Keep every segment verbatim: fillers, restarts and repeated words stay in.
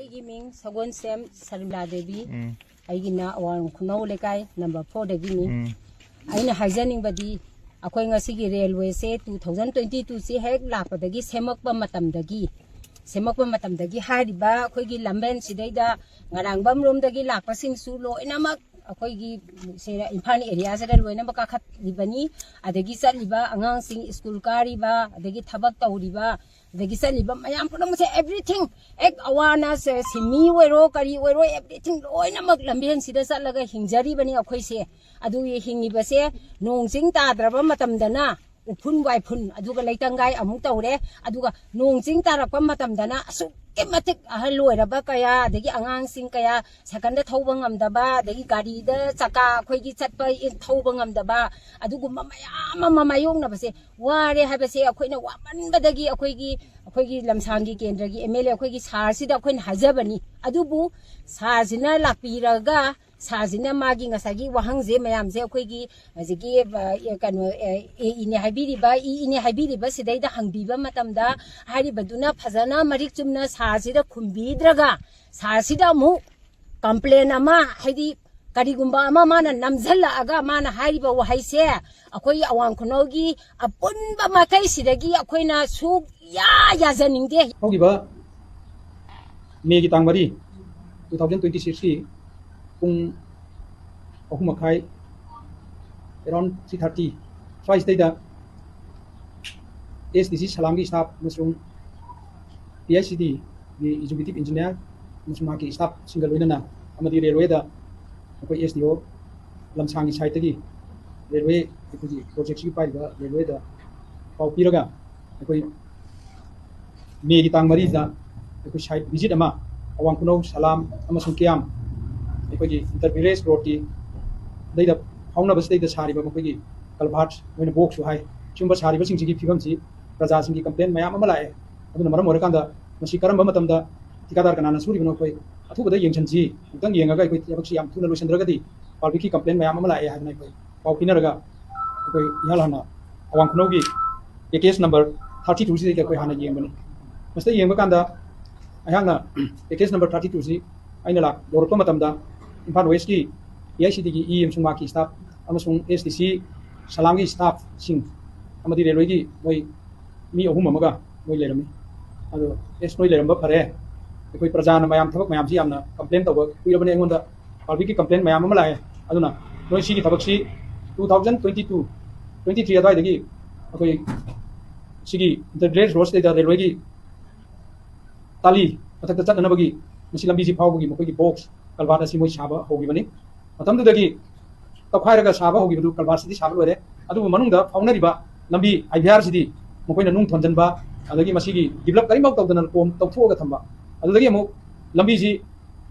ꯑꯩꯒꯤ ꯃꯤꯡ ꯁꯒꯣꯜꯁꯦꯝ ꯁꯔꯃꯤꯂꯥ ꯗꯦꯕꯤ꯫ ꯎꯝ, ꯑꯩꯒꯤꯅ ꯑꯋꯥꯡ ꯈꯨꯅꯧ ꯂꯩꯀꯥꯏ ꯅꯝꯕꯔ ꯐꯣꯔꯗꯒꯤꯅꯤ꯫ ꯎꯝ, ꯑꯩꯅ ꯍꯥꯏꯖꯅꯤꯡꯕꯗꯤ, ꯑꯩꯈꯣꯏ ꯉꯁꯤꯒꯤ ꯔꯦꯜꯋꯦꯁꯦ ꯇꯨ ꯊꯥꯎꯖꯟ ꯇ꯭ꯋꯦꯟꯇꯤ ꯇꯨꯁꯤ ꯍꯦꯛ ꯂꯥꯛꯄꯗꯒꯤ, ꯁꯦꯝꯃꯛꯄ ꯃꯇꯝꯗꯒꯤ, ꯁꯦꯝꯃꯛꯄ ꯃꯇꯝꯗꯒꯤ ꯍꯥꯏꯔꯤꯕ ꯑꯩꯈꯣꯏꯒꯤ ꯂꯝꯕꯦꯟꯁꯤꯗꯩꯗ ꯉꯔꯥꯡꯕꯝ ꯔꯣꯝꯗꯒꯤ ꯂꯥꯛꯄꯁꯤꯡꯁꯨ ꯂꯣꯏꯅꯃꯛ ꯑꯩꯈꯣꯏꯒꯤ ꯁꯦ ꯏꯝꯐꯥꯜ ꯑꯦꯔꯤꯌꯥꯁꯤꯗ ꯂꯣꯏꯅꯃꯛ ꯀꯥꯈꯠꯂꯤꯕꯅꯤ꯫ ꯑꯗꯒꯤ ꯆꯠꯂꯤꯕ ꯑꯉꯥꯡꯁꯤꯡ, ꯁ꯭ꯀꯨꯜ ꯀꯥꯔꯤꯕ, ꯑꯗꯒꯤ ꯊꯕꯛ ꯇꯧꯔꯤꯕ, ꯑꯗꯒꯤ ꯆꯠꯂꯤꯕ ꯃꯌꯥꯝ ꯄꯨꯝꯅꯃꯛꯁꯦ, everything, ꯍꯦꯛ ꯑꯋꯥꯅ ꯁꯦ-, ꯁꯤꯟꯃꯤ ꯑꯣꯏꯔꯣ, ꯀꯔꯤ ꯑꯣꯏꯔꯣ, everything ꯂꯣꯏꯅꯃꯛ ꯂꯝꯕꯦꯟꯁꯤꯗ ꯆꯠꯂꯒ ꯍꯤꯡꯖꯔꯤꯕꯅꯤ ꯑꯩꯈꯣꯏꯁꯦ꯫ ꯑꯗꯨꯒꯤ ꯍꯤꯡꯉꯤꯕꯁꯦ ꯅꯣꯡ ꯆꯤꯡ ꯇꯥꯗ꯭ꯔꯕ ꯃꯇꯝꯗꯅ ꯎꯐꯨꯟ ꯋꯥꯏꯐꯨꯟ, ꯑꯗꯨꯒ ꯂꯩꯇꯪꯒꯥꯏ ꯑꯃꯨꯛ ꯇꯧꯔꯦ꯫ ꯑꯗꯨꯒ ꯅꯣꯡ ꯆꯤꯡ ꯇꯥꯔꯛꯄ ꯃꯇꯝꯗꯅ ꯑꯁꯨꯛꯀꯤ ꯃꯇꯤꯛ ꯑꯍꯜ ꯑꯣꯏꯔꯕ ꯀꯌꯥ, ꯑꯗꯒꯤ ꯑꯉꯥꯡꯁꯤꯡ ꯀꯌꯥ ꯁꯥꯏꯀꯜꯗ ꯊꯧꯕ ꯉꯝꯗꯕ, ꯑꯗꯒꯤ ꯒꯥꯔꯤꯗ ꯆꯀꯥ ꯑꯩꯈꯣꯏꯒꯤ ꯆꯠꯄ ꯊꯧꯕ ꯉꯝꯗꯕ, ꯑꯗꯨꯒꯨꯝꯕ ꯃꯌꯥꯝ ꯑꯃ ꯃꯥꯌꯣꯛꯅꯕꯁꯦ ꯋꯥꯔꯦ ꯍꯥꯏꯕꯁꯦ ꯑꯩꯈꯣꯏꯅ ꯋꯥꯃꯟꯕꯗꯒꯤ ꯑꯩꯈꯣꯏꯒꯤ, ꯑꯩꯈꯣꯏꯒꯤ ꯂꯝꯁꯥꯡꯒꯤ ꯀꯦꯟꯗ꯭ꯔꯒꯤ ꯑꯦꯝ ꯑꯦꯜ ꯑꯦ ꯑꯩꯈꯣꯏꯒꯤ ꯁꯥꯔꯁꯤꯗ ꯑꯩꯈꯣꯏꯅ ꯍꯥꯏꯖꯕꯅꯤ꯫ ꯑꯗꯨꯕꯨ ꯁꯥꯔꯁꯤꯅ ꯂꯥꯛꯄꯤꯔꯒ, ꯁꯥꯔꯁꯤꯅ ꯃꯥꯒꯤ ꯉꯁꯥꯏꯒꯤ ꯋꯥꯍꯪꯁꯦ ꯃꯌꯥꯝꯁꯦ ꯑꯩꯈꯣꯏꯒꯤ ꯍꯧꯖꯤꯛꯀꯤ, ꯑ, ꯀꯩꯅꯣ, ꯑꯦ ꯏꯅꯦ ꯍꯥꯏꯕꯤꯔꯤꯕ, ꯏ ꯏꯅꯦ ꯍꯥꯏꯕꯤꯔꯤꯕ ꯁꯤꯗꯩꯗ ꯍꯪꯕꯤꯕ ꯃꯇꯝꯗ, ꯍꯥꯏꯔꯤꯕꯗꯨꯅ ꯐꯖꯅ ꯃꯔꯤꯛ ꯆꯨꯝꯅ ꯁꯥꯔꯁꯤꯗ ꯈꯨꯝꯕꯤꯗ꯭ꯔꯒ, ꯁꯥꯔꯁꯤꯗ ꯑꯃꯨꯛ ꯀꯝꯄ꯭ꯂꯦꯟ ꯑꯃ, ꯍꯥꯏꯗꯤ ꯀꯔꯤꯒꯨꯝꯕ ꯑꯃ ꯃꯥꯅ ꯅꯝꯁꯤꯜꯂꯛꯑꯒ ꯃꯥꯅ ꯍꯥꯏꯔꯤꯕ ꯋꯥꯍꯩꯁꯦ ꯑꯩꯈꯣꯏꯒꯤ ꯑꯋꯥꯡ ꯈꯨꯅꯧꯒꯤ ꯑꯄꯨꯟꯕ ꯃꯥꯏꯀꯩꯁꯤꯗꯒꯤ ꯑꯩꯈꯣꯏꯅ ꯁꯨꯛꯌꯥ ꯌꯥꯖꯅꯤꯡꯗꯦ꯫ ꯍꯧꯈꯤꯕ ꯃꯦꯒꯤ ꯇꯥꯡ ꯃꯔꯤ, ꯇꯨ ꯊꯥꯎꯖꯟ ꯇ꯭ꯋꯦꯟꯇꯤ ꯁꯤꯛꯁꯀꯤ ꯄꯨꯡ ꯑꯍꯨꯝ ꯃꯈꯥꯏ, around three thirty ꯁ꯭ꯋꯥꯏꯁꯤꯗꯩꯗ S D ꯁꯤ ꯁꯂꯥꯝꯒꯤ staff ꯑꯃꯁꯨꯡ P H C ꯗꯤꯒꯤ executive engineer ꯑꯃꯁꯨꯡ ꯃꯍꯥꯛꯀꯤ staffꯁꯤꯡꯒ ꯂꯣꯏꯅꯅ ꯑꯃꯗꯤ ꯔꯦꯜꯋꯦꯗ ꯑꯩꯈꯣꯏ ꯑꯦꯁ ꯗꯤ ꯑꯣ ꯂꯝꯁꯥꯡꯒꯤ sideꯇꯒꯤ ꯔꯦꯜꯋꯦ ꯑꯩꯈꯣꯏꯒꯤ projectꯁꯤꯒꯤ ꯄꯥꯏꯔꯤꯕ ꯔꯦꯜꯋꯦꯗ ꯄꯥꯎ ꯄꯤꯔꯒ ꯑꯩꯈꯣꯏ ꯃꯦꯒꯤ ꯇꯥꯡ ꯃꯔꯤꯗ ꯑꯩꯈꯣꯏ site visit ꯑꯃ ꯑꯋꯥꯡ ꯈꯨꯅꯧ, ꯁꯂꯥꯝ ꯑꯃꯁꯨꯡ ꯀꯤꯌꯥꯝ ꯑꯩꯈꯣꯏꯒꯤ inter village roadꯀꯤ ꯗꯩꯗ ꯐꯥꯎꯅꯕꯁꯤꯗꯩꯗ ꯁꯥꯔꯤꯕ ꯃꯈꯣꯏꯒꯤ culvert, ꯃꯣꯏꯅ boxꯁꯨ ꯍꯥꯏ, ꯁꯤꯒꯨꯝꯕ ꯁꯥꯔꯤꯕꯁꯤꯡꯁꯤꯒꯤ ꯐꯤꯕꯝꯁꯤ ꯄ꯭ꯔꯖꯥꯁꯤꯡꯒꯤ complain ꯃꯌꯥꯝ ꯑꯃ ꯂꯥꯛꯑꯦ꯫ ꯑꯗꯨꯅ ꯃꯔꯝ ꯑꯣꯏꯔꯀꯥꯟꯗ ꯃꯁꯤ ꯀꯔꯝꯕ ꯃꯇꯝꯗ ꯊꯤꯀꯥꯗꯥꯔ ꯀꯅꯥꯅ ꯁꯨꯔꯤꯕꯅꯣ ꯑꯩꯈꯣꯏ ꯑꯊꯨꯕꯗ ꯌꯦꯡꯁꯤꯟꯁꯤ꯫ ꯑꯃꯨꯛꯇꯪ ꯌꯦꯡꯉꯒ ꯑꯩꯈꯣꯏ ꯊꯕꯛꯁꯤ ꯌꯥꯝ ꯊꯨꯅ ꯂꯣꯏꯁꯤꯟꯗ꯭ꯔꯒꯗꯤ publicꯀꯤ complain ꯃꯌꯥꯝ ꯑꯃ ꯂꯥꯛꯑꯦ ꯍꯥꯏꯗꯅ ꯑꯩꯈꯣꯏ ꯄꯥꯎ ꯄꯤꯅꯔꯒ ꯑꯩꯈꯣꯏ ꯏꯍꯥꯟ ꯍꯥꯟꯅ ꯑꯋꯥꯡ ꯈꯨꯅꯧꯒꯤ package number thirty twoꯁꯤꯗꯒꯤ ꯑꯩꯈꯣꯏ ꯍꯥꯟꯅ ꯌꯦꯡꯕꯅꯤ꯫ ꯃꯁꯤꯗ ꯌꯦꯡꯕ ꯀꯥꯟꯗ ꯑꯩꯍꯥꯛꯅ package number thirty two ꯁꯤ ꯑꯩꯅ ꯂꯥꯛ ꯌꯧꯔꯛꯄ ꯃꯇꯝꯗ ꯏꯝꯐꯥꯜ ꯋꯦꯁꯀꯤ ꯄꯤ ꯑꯥꯏ ꯁꯤ ꯇꯤꯒꯤ ꯏ ꯑꯦꯝ ꯁꯨꯡꯃꯥꯛꯀꯤ staff ꯑꯃꯁꯨꯡ ꯑꯦꯁ ꯗꯤ ꯁꯤ ꯁꯂꯥꯝꯒꯤ staff ꯁꯤꯡ ꯑꯃꯗꯤ ꯔꯦꯜꯋꯦꯒꯤ ꯃꯣꯏ ꯃꯤ ꯑꯍꯨꯝ ꯑꯃꯒ ꯃꯣꯏ ꯂꯩꯔꯝꯃꯤ꯫ ꯑꯗꯣ ꯑꯦꯁ, ꯅꯣꯏ ꯂꯩꯔꯝꯕ ꯐꯔꯦ, ꯑꯩꯈꯣꯏ ꯄ꯭ꯔꯖꯥꯅ ꯃꯌꯥꯝ ꯊꯕꯛ ꯃꯌꯥꯝꯁꯤ ꯌꯥꯝꯅ complain ꯇꯧꯕ ꯀꯨꯏꯔꯕꯅꯤ, ꯑꯩꯉꯣꯟꯗ publicꯀꯤ complain ꯃꯌꯥꯝ ꯑꯃ ꯂꯥꯛꯑꯦ꯫ ꯑꯗꯨꯅ ꯅꯣꯏ ꯁꯤꯒꯤ ꯊꯕꯛꯁꯤ two thousand twenty two twenty three ꯑꯗꯨꯋꯥꯏꯗꯒꯤ ꯑꯩꯈꯣꯏ ꯁꯤꯒꯤ Inter Village Road ꯁꯤꯗꯩꯗ ꯔꯦꯜꯋꯦꯒꯤ ꯇꯥꯂꯤ ꯃꯊꯛꯇ ꯆꯠꯅꯅꯕꯒꯤ ꯃꯁꯤ ꯂꯝꯕꯤꯁꯤ ꯐꯥꯎꯕꯒꯤ ꯃꯈꯣꯏꯒꯤ box culvert ꯑꯁꯤ ꯃꯣꯏ ꯁꯥꯕ ꯍꯧꯈꯤꯕꯅꯤ꯫ ꯃꯇꯝꯗꯨꯗꯒꯤ ꯇꯧꯈꯥꯏꯔꯒ ꯁꯥꯕ ꯍꯧꯈꯤꯕꯗꯨ culvertꯁꯤꯗꯤ ꯁꯥꯕ ꯂꯣꯏꯔꯦ, ꯑꯗꯨꯕꯨ ꯃꯅꯨꯡꯗ ꯐꯥꯎꯅꯔꯤꯕ ꯂꯝꯕꯤ ꯑꯥꯏ ꯚꯤ ꯑꯥꯔꯁꯤꯗꯤ ꯃꯈꯣꯏꯅ ꯅꯨꯡ ꯊꯣꯟꯖꯟꯕ, ꯑꯗꯒꯤ ꯃꯁꯤꯒꯤ develop ꯀꯔꯤꯝꯐꯥꯎ ꯇꯧꯗꯅ ꯀꯣꯝ ꯇꯧꯊꯣꯛꯑꯒ ꯊꯝꯕ, ꯑꯗꯨꯗꯒꯤ ꯑꯃꯨꯛ ꯂꯝꯕꯤꯁꯤ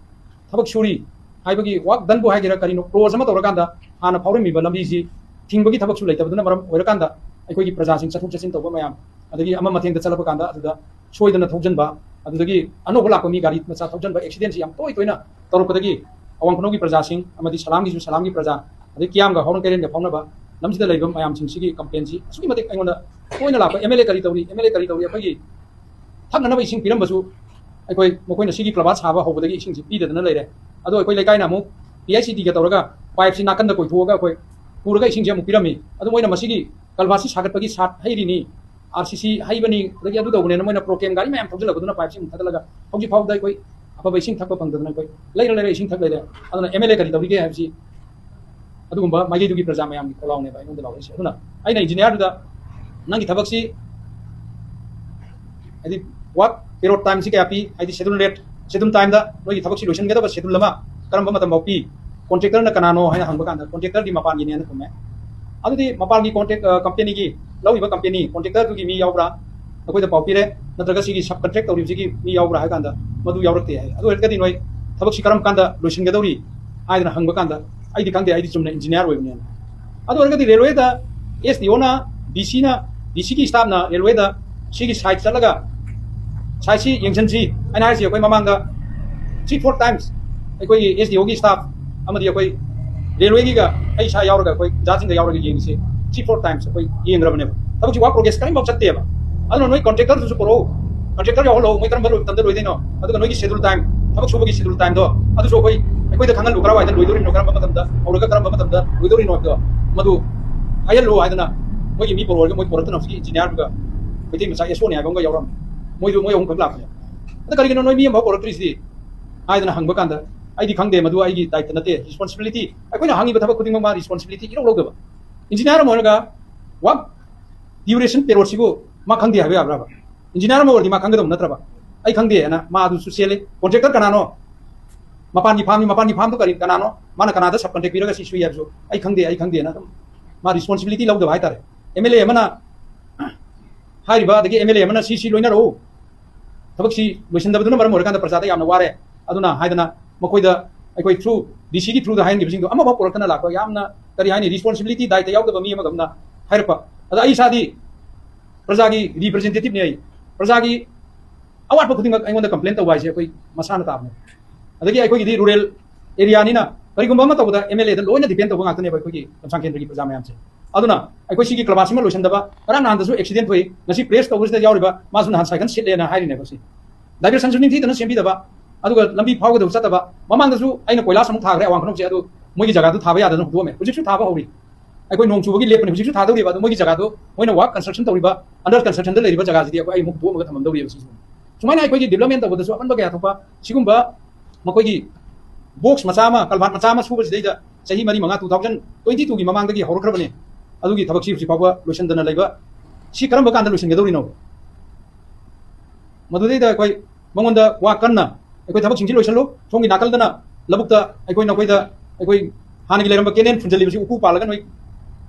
ꯊꯕꯛ ꯁꯨꯔꯤ ꯍꯥꯏꯕꯒꯤ work doneꯕꯨ ꯍꯥꯏꯒꯦꯔꯥ ꯀꯔꯤꯅꯣ, close ꯑꯃ ꯇꯧꯔꯀꯥꯟꯗ ꯍꯥꯟꯅ ꯐꯥꯎꯔꯝꯃꯤꯕ ꯂꯝꯕꯤꯁꯤ ꯊꯤꯡꯕꯒꯤ ꯊꯕꯛꯁꯨ ꯂꯩꯇꯕꯗꯨꯅ ꯃꯔꯝ ꯑꯣꯏꯔꯀꯥꯟꯗ ꯑꯩꯈꯣꯏꯒꯤ ꯄ꯭ꯔꯖꯥꯁꯤꯡ ꯆꯠꯊꯣꯛ ꯆꯠꯁꯤꯟ ꯇꯧꯕ ꯃꯌꯥꯝ, ꯑꯗꯒꯤ ꯑꯃ ꯃꯇꯦꯡꯗ ꯆꯠꯂꯛꯄ ꯀꯥꯟꯗ ꯑꯗꯨꯗ ꯁꯣꯏꯗꯅ ꯊꯧꯖꯤꯟꯕ, ꯑꯗꯨꯗꯒꯤ ꯑꯅꯧꯕ ꯂꯥꯛꯄ ꯃꯤ ꯒꯥꯔꯤ ꯃꯆꯥ ꯊꯧꯖꯤꯟꯕ, accidentꯁꯤ ꯌꯥꯝ ꯇꯣꯏ ꯇꯣꯏꯅ ꯇꯧꯔꯛꯄꯗꯒꯤ ꯑꯋꯥꯡ ꯈꯨꯅꯧꯒꯤ ꯄ꯭ꯔꯖꯥꯁꯤꯡ ꯑꯃꯗꯤ ꯁꯂꯥꯝꯒꯤꯁꯨ ꯁꯂꯥꯝꯒꯤ ꯄ꯭ꯔꯖꯥ, ꯑꯗꯩ ꯀꯤꯌꯥꯝꯒ ꯍꯥꯎꯔꯪ ꯀꯩꯔꯦꯟꯒ ꯐꯥꯎꯅꯕ ꯂꯝꯁꯤꯗ ꯂꯩꯔꯤꯕ ꯃꯌꯥꯝꯁꯤꯡꯁꯤꯒꯤ complainꯁꯤ ꯑꯁꯨꯛꯀꯤ ꯃꯇꯤꯛ ꯑꯩꯉꯣꯟꯗ ꯇꯣꯏꯅ ꯂꯥꯛꯄ, ꯑꯦꯝ ꯑꯦꯜ ꯑꯦ ꯀꯔꯤ ꯇꯧꯔꯤ, ꯑꯦꯝ ꯑꯦꯜ ꯑꯦ ꯀꯔꯤ ꯇꯧꯔꯤ, ꯑꯩꯈꯣꯏꯒꯤ ꯊꯛꯅꯅꯕ ꯏꯁꯤꯡ ꯄꯤꯔꯝꯕꯁꯨ ꯑꯩꯈꯣꯏ ꯃꯈꯣꯏꯅ ꯁꯤꯒꯤ culvert ꯁꯥꯕ ꯍꯧꯕꯗꯒꯤ ꯏꯁꯤꯡꯁꯤ ꯄꯤꯗꯗꯅ ꯂꯩꯔꯦ꯫ ꯑꯗꯣ ꯑꯩꯈꯣꯏ ꯂꯩꯀꯥꯏꯅ ꯑꯃꯨꯛ ꯄꯤ ꯑꯥꯏ ꯁꯤ ꯇꯤꯒ ꯇꯧꯔꯒ pipeꯁꯤ ꯅꯥꯀꯟꯗ ꯀꯣꯏꯊꯣꯛꯑꯒ ꯑꯩꯈꯣꯏ ꯄꯨꯔꯒ ꯏꯁꯤꯡꯁꯦ ꯑꯃꯨꯛ ꯄꯤꯔꯝꯃꯤ꯫ ꯑꯗꯨ ꯃꯣꯏꯅ ꯃꯁꯤꯒꯤ culvertꯁꯤ ꯁꯥꯒꯠꯄꯒꯤ ꯁꯥꯠ ꯍꯩꯔꯤꯅꯤ, ꯑꯥꯔ ꯁꯤ ꯁꯤ ꯍꯩꯕꯅꯤ, ꯑꯗꯒꯤ ꯑꯗꯨ ꯇꯧꯕꯅꯦꯅ ꯃꯣꯏꯅ ꯄ꯭ꯔꯣꯀꯦꯟ ꯒꯥꯔꯤ ꯃꯌꯥꯝ ꯊꯧꯖꯤꯜꯂꯛꯄꯗꯨꯅ pipeꯁꯤ ꯑꯃꯨꯛ ꯊꯥꯗꯠꯂꯒ ꯍꯧꯖꯤꯛ ꯐꯥꯎꯕꯗ ꯑꯩꯈꯣꯏ ꯑꯐꯕ ꯏꯁꯤꯡ ꯊꯛꯄ ꯐꯪꯗꯗꯅ ꯑꯩꯈꯣꯏ ꯂꯩꯔ ꯂꯩꯔ ꯏꯁꯤꯡ ꯊꯛ ꯂꯩꯔꯦ꯫ ꯑꯗꯨꯅ ꯑꯦꯝ ꯑꯦꯜ ꯑꯦ ꯀꯔꯤ ꯇꯧꯔꯤꯒꯦ ꯍꯥꯏꯕꯁꯤ ꯑꯗꯨꯒꯨꯝꯕ ꯃꯥꯏꯀꯩꯗꯨꯒꯤ ꯄ꯭ꯔꯖꯥ ꯃꯌꯥꯝꯒꯤ ꯈꯣꯜꯂꯥꯎꯅꯦꯕ ꯑꯩꯉꯣꯟꯗ ꯂꯥꯎꯔꯛꯏꯁꯦ꯫ ꯑꯗꯨꯅ ꯑꯩꯅ engineerꯗꯨꯗ ꯅꯪꯒꯤ ꯊꯕꯛꯁꯤ ꯍꯥꯏꯗꯤ work period timeꯁꯤ ꯀꯌꯥ ꯄꯤ, ꯍꯥꯏꯗꯤ schedule rate, schedule timeꯗ ꯅꯣꯏꯒꯤ ꯊꯕꯛꯁꯤ ꯂꯣꯏꯁꯤꯟꯒꯗꯕ schedule ꯑꯃ ꯀꯔꯝꯕ ꯃꯇꯝ ꯐꯥꯎ ꯄꯤ, contractorꯅ ꯀꯅꯥꯅꯣ ꯍꯥꯏꯅ ꯍꯪꯕ ꯀꯥꯟꯗ contractorꯗꯤ ꯃꯄꯥꯟꯒꯤꯅꯦꯅ ꯈꯨꯝꯃꯦ꯫ ꯑꯗꯨꯗꯤ ꯃꯄꯥꯟꯒꯤ contract companyꯒꯤ ꯂꯧꯔꯤꯕ company contractorꯗꯨꯒꯤ ꯃꯤ ꯌꯥꯎꯕ꯭ꯔꯥ, ꯑꯩꯈꯣꯏꯗ ꯄꯥꯎ ꯄꯤꯔꯦ, ꯅꯠꯇ꯭ꯔꯒ ꯁꯤꯒꯤ subcontract ꯇꯧꯔꯤꯕꯁꯤꯒꯤ ꯃꯤ ꯌꯥꯎꯕ꯭ꯔꯥ ꯍꯥꯏ ꯀꯥꯟꯗ ꯃꯗꯨ ꯌꯥꯎꯔꯛꯇꯦ ꯍꯥꯏ꯫ ꯑꯗꯨ ꯑꯣꯏꯔꯒꯗꯤ ꯅꯣꯏ ꯊꯕꯛꯁꯤ ꯀꯔꯝ ꯀꯥꯟꯗ ꯂꯣꯏꯁꯤꯟꯒꯗꯧꯔꯤ ꯍꯥꯏꯗꯅ ꯍꯪꯕ ꯀꯥꯟꯗ ꯑꯩꯗꯤ ꯈꯪꯗꯦ, ꯑꯩꯗꯤ ꯆꯨꯝꯅ engineer ꯑꯣꯏꯕꯅꯦꯅ꯫ ꯑꯗꯨ ꯑꯣꯏꯔꯒꯗꯤ ꯔꯦꯜꯋꯦꯗ ꯑꯦꯁ ꯗꯤ ꯑꯣꯅ, ꯗꯤ ꯁꯤꯅ, ꯗꯤ ꯁꯤꯒꯤ staffꯅ ꯔꯦꯜꯋꯦꯗ ꯁꯤꯒꯤ site ꯆꯠꯂꯒ siteꯁꯤ ꯌꯦꯡꯁꯤꯟꯁꯤ ꯍꯥꯏꯅ ꯍꯥꯏꯔꯤꯁꯤ ꯑꯩꯈꯣꯏ ꯃꯃꯥꯡꯗ three four times ꯑꯩꯈꯣꯏꯒꯤ ꯑꯦꯁ ꯗꯤ ꯑꯣꯒꯤ staff ꯑꯃꯗꯤ ꯑꯩꯈꯣꯏ ꯔꯦꯜꯋꯦꯒꯤꯒ ꯑꯩ ꯏꯁꯥ ꯌꯥꯎꯔꯒ ꯑꯩꯈꯣꯏ ꯑꯣꯖꯥꯁꯤꯡꯒ ꯌꯥꯎꯔꯒ ꯌꯦꯡꯉꯤꯁꯦ three four times ꯑꯩꯈꯣꯏ ꯌꯦꯡꯈ꯭ꯔꯕꯅꯦꯕ꯫ ꯊꯕꯛꯁꯤ work progress ꯀꯔꯤꯝꯐꯥꯎ ꯆꯠꯇꯦꯕ꯫ ꯑꯗꯨꯅ ꯅꯣꯏ contractorꯗꯨꯁꯨ ꯄꯨꯔꯛꯎ, ꯀꯟꯇ꯭ꯔꯦꯛꯇꯔ ꯌꯥꯎꯍꯜꯂꯣ, ꯃꯣꯏ ꯀꯔꯝꯕ ꯃꯇꯝꯗ ꯂꯣꯏꯗꯣꯏꯅꯣ, ꯑꯗꯨꯒ ꯅꯣꯏꯒꯤ ꯁꯦꯗꯨꯜ ꯇꯥꯏꯝ, ꯊꯕꯛ ꯁꯨꯕꯒꯤ ꯁꯦꯗꯨꯜ ꯇꯥꯏꯝꯗꯣ ꯑꯗꯨꯁꯨ ꯑꯩꯈꯣꯏ, ꯑꯩꯈꯣꯏꯗ ꯈꯪꯍꯜꯂꯨ, ꯀꯔꯝꯕ ꯃꯇꯝꯗ ꯂꯣꯏꯗꯣꯔꯤꯅꯣ, ꯀꯔꯝꯕ ꯃꯇꯝꯗ ꯍꯧꯔꯒ ꯀꯔꯝꯕ ꯃꯇꯝꯗ ꯂꯣꯏꯗꯣꯔꯤꯅꯣ ꯍꯥꯏꯕꯗꯣ, ꯃꯗꯨ ꯍꯥꯏꯍꯜꯂꯨ ꯍꯥꯏꯗꯅ ꯃꯣꯏꯒꯤ ꯃꯤ ꯄꯨꯔꯛꯑꯒ ꯃꯣꯏ ꯄꯨꯔꯛꯇꯅ ꯍꯧꯖꯤꯛꯀꯤ ꯏꯟꯖꯤꯅꯤꯌꯥꯔꯗꯨꯒ ꯃꯩꯇꯩ ꯃꯆꯥ ꯑꯦꯁ ꯑꯣꯅꯤ ꯍꯥꯏꯕ ꯑꯃꯒ ꯌꯥꯎꯔꯝꯃꯤ꯫ ꯃꯣꯏꯗꯨ, ꯃꯣꯏ ꯑꯍꯨꯝꯈꯛ ꯂꯥꯛꯄꯅꯦ꯫ ꯑꯗ ꯀꯔꯤꯒꯤꯅꯣ ꯅꯣꯏ ꯃꯤ ꯑꯃꯐꯥꯎ ꯄꯨꯔꯛꯇ꯭ꯔꯤꯁꯤꯗꯤ ꯍꯥꯏꯗꯅ ꯍꯪꯕ ꯀꯥꯟꯗ, "ꯑꯩꯗꯤ ꯈꯪꯗꯦ, ꯃꯗꯨ ꯑꯩꯒꯤ ꯗꯥꯏꯇ ꯅꯠꯇꯦ, ꯔꯦꯁꯄꯣꯟꯁꯤꯕꯤꯂꯤꯇꯤ, ꯑꯩꯈꯣꯏꯅ ꯍꯪꯉꯤꯕ ꯊꯕꯛ ꯈꯨꯗꯤꯡꯃꯛ ꯃꯥ ꯔꯦꯁꯄꯣꯟꯁꯤꯕꯤꯂꯤꯇꯤ ꯏꯂꯧ ꯂꯧꯗꯕ꯫ ꯏꯟꯖꯤꯅꯤꯌꯥꯔ ꯑꯃ ꯑꯣꯏꯔꯒ ꯋꯥꯛ ꯗ꯭ꯌꯨꯔꯦꯁꯟ ꯄꯦꯔꯣꯠꯁꯤꯕꯨ ꯃꯥ ꯈꯪꯗꯦ ꯍꯥꯏꯕ ꯌꯥꯕ꯭ꯔꯕ? ꯏꯟꯖꯤꯅꯤꯌꯥꯔ ꯑꯃ ꯑꯣꯏꯔꯗꯤ ꯃꯥ ꯈꯪꯒꯗꯧꯕ ꯅꯠꯇ꯭ꯔꯕ? ꯑꯩ ꯈꯪꯗꯦ ꯍꯥꯏꯅ ꯃꯥ ꯑꯗꯨꯁꯨ ꯆꯦꯜꯂꯤ꯫ ꯀꯣꯟꯇ꯭ꯔꯦꯛꯇꯔ ꯀꯅꯥꯅꯣ? ꯃꯄꯥꯟꯒꯤ ꯐꯥꯝꯅꯤ, ꯃꯄꯥꯟꯒꯤ ꯐꯥꯝꯗꯨ ꯀꯔꯤ, ꯀꯅꯥꯅꯣ? ꯃꯥꯅ ꯀꯅꯥꯗ ꯁꯕ ꯀꯟꯇ꯭ꯔꯦꯛ ꯄꯤꯔꯒ ꯁꯤ ꯁꯨꯏ ꯍꯥꯏꯕꯁꯨ ꯑꯩ ꯈꯪꯗꯦ, ꯑꯩ ꯈꯪꯗꯦꯅ ꯑꯗꯨꯝ ꯃꯥ ꯔꯦꯁꯄꯣꯟꯁꯤꯕꯤꯂꯤꯇꯤ ꯂꯧꯗꯕ ꯍꯥꯏꯇꯥꯔꯦ꯫ ꯑꯦꯝ ꯑꯦꯜ ꯑꯦ ꯑꯃꯅ ꯍꯥꯏꯔꯤꯕ, ꯑꯗꯒꯤ ꯑꯦꯝ ꯑꯦꯜ ꯑꯦ ꯑꯃꯅ ꯁꯤ, ꯁꯤ ꯂꯣꯏꯅꯔꯛꯎ, ꯊꯕꯛꯁꯤ ꯂꯣꯏꯁꯤꯟꯗꯕꯗꯨꯅ ꯃꯔꯝ ꯑꯣꯏꯔꯀꯥꯟꯗ ꯄ꯭ꯔꯖꯥꯗ ꯌꯥꯝꯅ ꯋꯥꯔꯦ, ꯑꯗꯨꯅ ꯍꯥꯏꯗꯅ ꯃꯈꯣꯏꯗ ꯑꯩꯈꯣꯏ ꯊ꯭ꯔꯨ, ꯗꯤ ꯁꯤꯒꯤ ꯊ꯭ꯔꯨꯗ ꯍꯥꯏꯍꯟꯈꯤꯕꯁꯤꯡꯗꯣ ꯑꯃꯐꯥꯎ ꯄꯨꯔꯛꯇꯅ ꯂꯥꯛꯄ, ꯌꯥꯝꯅ ꯀꯔꯤ ꯍꯥꯏꯅꯤ, ꯔꯦꯁꯄꯣꯟꯁꯤꯕꯤꯂꯤꯇꯤ, ꯗꯥꯏꯇ ꯌꯥꯎꯗꯕ ꯃꯤ ꯑꯃꯒꯨꯝꯅ ꯍꯥꯏꯔꯛꯄ꯫ ꯑꯗ ꯑꯩ ꯏꯁꯥꯗꯤ ꯄ꯭ꯔꯖꯥꯒꯤ ꯔꯤꯄ꯭ꯔꯖꯦꯟꯇꯦꯇꯤꯚꯅꯤ ꯑꯩ꯫ ꯄ꯭ꯔꯖꯥꯒꯤ ꯑꯋꯥꯠꯄ ꯈꯨꯗꯤꯡꯃꯛ ꯑꯩꯉꯣꯟꯗ ꯀꯝꯄ꯭ꯂꯦꯟ ꯇꯧꯕ ꯍꯥꯏꯁꯦ ꯑꯩꯈꯣꯏ ꯃꯁꯥꯅ ꯇꯥꯕꯅꯦ꯫ ꯑꯗꯒꯤ ꯑꯩꯈꯣꯏꯒꯤꯗꯤ ꯔꯨꯔꯦꯜ ꯑꯦꯔꯤꯌꯥꯅꯤꯅ ꯀꯔꯤꯒꯨꯝꯕ ꯑꯃ ꯇꯧꯕꯗ ꯑꯦꯝ ꯑꯦꯜ ꯑꯦꯗ ꯂꯣꯏꯅ ꯗꯤꯄꯦꯟ ꯇꯧꯕ ꯉꯥꯛꯇꯅꯦꯕ ꯑꯩꯈꯣꯏꯒꯤ ꯂꯝꯁꯥꯡ ꯀꯦꯟꯗ꯭ꯔꯒꯤ ꯄ꯭ꯔꯖꯥ ꯃꯌꯥꯝꯁꯦ꯫ ꯑꯗꯨꯅ ꯑꯩꯈꯣꯏ ꯁꯤꯒꯤ ꯀ꯭ꯂꯕ ꯑꯁꯤꯃ ꯂꯣꯏꯁꯤꯟꯗꯕ, ꯉꯔꯥꯡ ꯅꯍꯥꯟꯗꯁꯨ ꯑꯦꯛꯁꯤꯗꯦꯟ ꯊꯣꯛꯏ, ꯉꯁꯤ ꯄ꯭ꯔꯦꯁ ꯇꯧꯕꯁꯤꯗ ꯌꯥꯎꯔꯤꯕ ꯃꯥꯁꯨ ꯅꯍꯥꯟ ꯁꯥꯏꯀꯜ ꯁꯤꯠꯂꯦꯅ ꯍꯥꯏꯔꯤꯅꯦꯕ ꯁꯤ꯫ ꯗꯥꯏꯚꯔꯁꯟꯁꯨ ꯅꯤꯡꯊꯤꯗꯅ ꯁꯦꯝꯕꯤꯗꯕ, ꯑꯗꯨꯒ ꯂꯝꯕꯤ ꯐꯥꯎꯒꯗꯕ ꯆꯠꯇꯕ꯫ ꯃꯃꯥꯡꯗꯁꯨ ꯑꯩꯅ ꯀꯣꯏꯂꯥꯁ ꯑꯃꯨꯛ ꯊꯥꯈ꯭ꯔꯦ ꯑꯋꯥꯡ ꯈꯨꯅꯧꯁꯦ, ꯑꯗꯨ ꯃꯣꯏꯒꯤ ꯖꯒꯥꯗꯨ ꯊꯥꯕ ꯌꯥꯗꯗꯅ ꯍꯨꯟꯗꯣꯛꯑꯝꯃꯦ, ꯍꯧꯖꯤꯛꯁꯨ ꯊꯥꯕ ꯍꯧꯔꯤ꯫ ꯑꯩꯈꯣꯏ ꯅꯣꯡ ꯆꯨꯕꯒꯤ ꯂꯦꯞꯄꯅꯤ, ꯍꯧꯖꯤꯛꯁꯨ ꯊꯥꯗꯧꯔꯤꯕ, ꯑꯗꯣ ꯃꯣꯏꯒꯤ ꯖꯒꯥꯗꯣ, ꯃꯣꯏꯅ ꯋꯥꯛ ꯀꯟꯁꯇ꯭ꯔꯛꯁꯟ ꯇꯧꯔꯤꯕ, ꯑꯟꯗꯔ ꯀꯟꯁꯇ꯭ꯔꯛꯁꯟꯗ ꯂꯩꯔꯤꯕ ꯖꯒꯥꯁꯤꯗꯤ ꯑꯩꯈꯣꯏ ꯑꯩ ꯑꯃꯨꯛ ꯍꯨꯟꯗꯣꯛꯑꯝꯃꯒ ꯊꯝꯃꯝꯗꯧꯔꯤꯕ ꯁꯤꯁꯨ꯫ ꯁꯨꯃꯥꯏꯅ ꯑꯩꯈꯣꯏꯒꯤ ꯗꯤꯕ꯭ꯂꯞꯃꯦꯟ ꯇꯧꯕꯗꯁꯨ ꯑꯄꯟꯕ ꯀꯌꯥ ꯊꯣꯛꯄ, ꯁꯤꯒꯨꯝꯕ ꯃꯈꯣꯏꯒꯤ ꯕꯣꯛꯁ ꯃꯆꯥ ꯑꯃ, ꯀꯜꯚꯥꯔꯠ ꯃꯆꯥ ꯑꯃ ꯁꯨꯕꯁꯤꯗꯩꯗ ꯆꯍꯤ ꯃꯔꯤ ꯃꯉꯥ, two thousand twenty twoꯒꯤ ꯃꯃꯥꯡꯗꯒꯤ ꯍꯧꯔꯛꯈ꯭ꯔꯕꯅꯤ꯫ ꯑꯗꯨꯒꯤ ꯊꯕꯛꯁꯤ ꯍꯧꯖꯤꯛ ꯐꯥꯎꯕ ꯂꯣꯏꯁꯤꯟꯗꯅ ꯂꯩꯕ, ꯁꯤ ꯀꯔꯝꯕ ꯀꯥꯟꯗ ꯂꯣꯏꯁꯤꯟꯒꯗꯧꯔꯤꯅꯣ? ꯃꯗꯨꯗꯩꯗ ꯑꯩꯈꯣꯏ ꯃꯉꯣꯟꯗ ꯋꯥ ꯀꯟꯅ, "ꯑꯩꯈꯣꯏ ꯊꯕꯛꯁꯤꯡꯁꯤ ꯂꯣꯏꯁꯤꯜꯂꯨ, ꯁꯣꯝꯒꯤ ꯅꯥꯀꯜꯗꯅ ꯂꯧꯕꯨꯛꯇ ꯑꯩꯈꯣꯏ ꯅꯈꯣꯏꯗ ꯑꯩꯈꯣꯏ ꯍꯥꯟꯅꯒꯤ ꯂꯩꯔꯝꯕ ꯀꯦꯅꯦꯜ ꯐꯨꯟꯖꯜꯂꯤꯕꯁꯤ ꯎꯀꯨ ꯄꯥꯜꯂꯒ ꯅꯣꯏ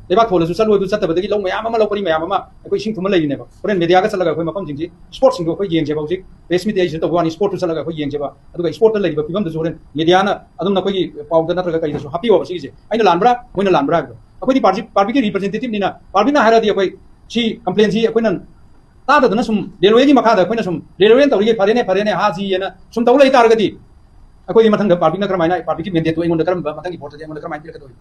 ꯂꯩꯕꯥꯛ ꯊꯣꯜꯂꯁꯨ ꯆꯠꯂꯨ, ꯑꯗꯨ ꯆꯠꯇꯕꯗꯒꯤ ꯂꯧ ꯃꯌꯥꯝ ꯑꯃ, ꯂꯧ ꯄꯔꯤ ꯃꯌꯥꯝ ꯑꯃ ꯑꯩꯈꯣꯏ ꯏꯁꯤꯡ ꯊꯨꯝꯃ ꯂꯩꯔꯤꯅꯦꯕ꯫ ꯍꯣꯔꯦꯟ ꯃꯦꯗꯤꯌꯥꯒ ꯆꯠꯂꯒ ꯑꯩꯈꯣꯏ ꯃꯐꯝꯁꯤꯡꯁꯤ, ꯁ꯭ꯄꯣꯔꯠꯁꯤꯡꯗꯣ ꯑꯩꯈꯣꯏ ꯌꯦꯡꯁꯦꯕ꯫ ꯍꯧꯖꯤꯛ ꯄ꯭ꯔꯦꯁ ꯃꯤꯠ ꯑꯩꯁꯤꯗ ꯇꯧꯕ ꯋꯥꯅꯤ, ꯁ꯭ꯄꯣꯔꯠꯇꯨ ꯆꯠꯂꯒ ꯑꯩꯈꯣꯏ ꯌꯦꯡꯁꯦꯕ꯫ ꯑꯗꯨꯒ ꯁ꯭ꯄꯣꯔꯠꯇ ꯂꯩꯔꯤꯕ ꯐꯤꯕꯝꯗꯨꯁꯨ ꯍꯣꯔꯦꯟ ꯃꯦꯗꯤꯌꯥꯅ ꯑꯗꯨꯝ ꯅꯈꯣꯏꯒꯤ ꯄꯥꯎꯗ ꯅꯠꯇ꯭ꯔꯒ ꯀꯩꯗꯁꯨ ꯍꯥꯞꯄꯤꯌꯣꯕ ꯁꯤꯒꯤꯁꯦ꯫ ꯑꯩꯅ ꯂꯥꯟꯕ꯭ꯔꯥ, ꯃꯣꯏꯅ ꯂꯥꯟꯕ꯭ꯔꯥ ꯍꯥꯏꯕꯗꯣ꯫ ꯑꯩꯈꯣꯏꯗꯤ ꯄꯥꯔꯇꯤ, ꯄꯥꯔꯇꯤꯒꯤ ꯔꯤꯄ꯭ꯔꯖꯦꯟꯇꯦꯇꯤꯚꯅꯤꯅ, ꯄꯥꯔꯇꯤꯅ ꯍꯥꯏꯔꯗꯤ ꯑꯩꯈꯣꯏ ꯁꯤ ꯀꯝꯄ꯭ꯂꯦꯟꯁꯤ ꯑꯩꯈꯣꯏꯅ ꯇꯥꯗꯗꯅ ꯁꯨꯝ ꯔꯦꯜꯋꯦꯒꯤ ꯃꯈꯥꯗ ꯑꯩꯈꯣꯏꯅ ꯁꯨꯝ ꯔꯦꯜꯋꯦꯅ ꯇꯧꯔꯤꯒꯦ, ꯐꯔꯦꯅꯦ, ꯐꯔꯦꯅꯦ, ꯍꯥ ꯖꯤ ꯍꯥꯏꯅ ꯁꯨꯝ ꯇꯧ ꯂꯩ ꯇꯥꯔꯒꯗꯤ ꯑꯩꯈꯣꯏꯗꯤ ꯃꯊꯪꯗ ꯄꯥꯔꯇꯤꯅ ꯀꯔꯝꯍꯥꯏꯅ, ꯄꯥꯔꯇꯤꯒꯤ ꯃꯦꯟꯗꯦꯠꯇꯨ ꯑꯩꯉꯣꯟꯗ ꯀꯔꯝꯕ, ꯃꯊꯪꯒꯤ ꯚꯣꯠꯇꯗꯤ ꯑꯩꯉꯣꯟꯗ ꯀꯔꯝꯍꯥꯏꯅ ꯄꯤꯔꯛꯀꯗꯧꯔꯤꯕ?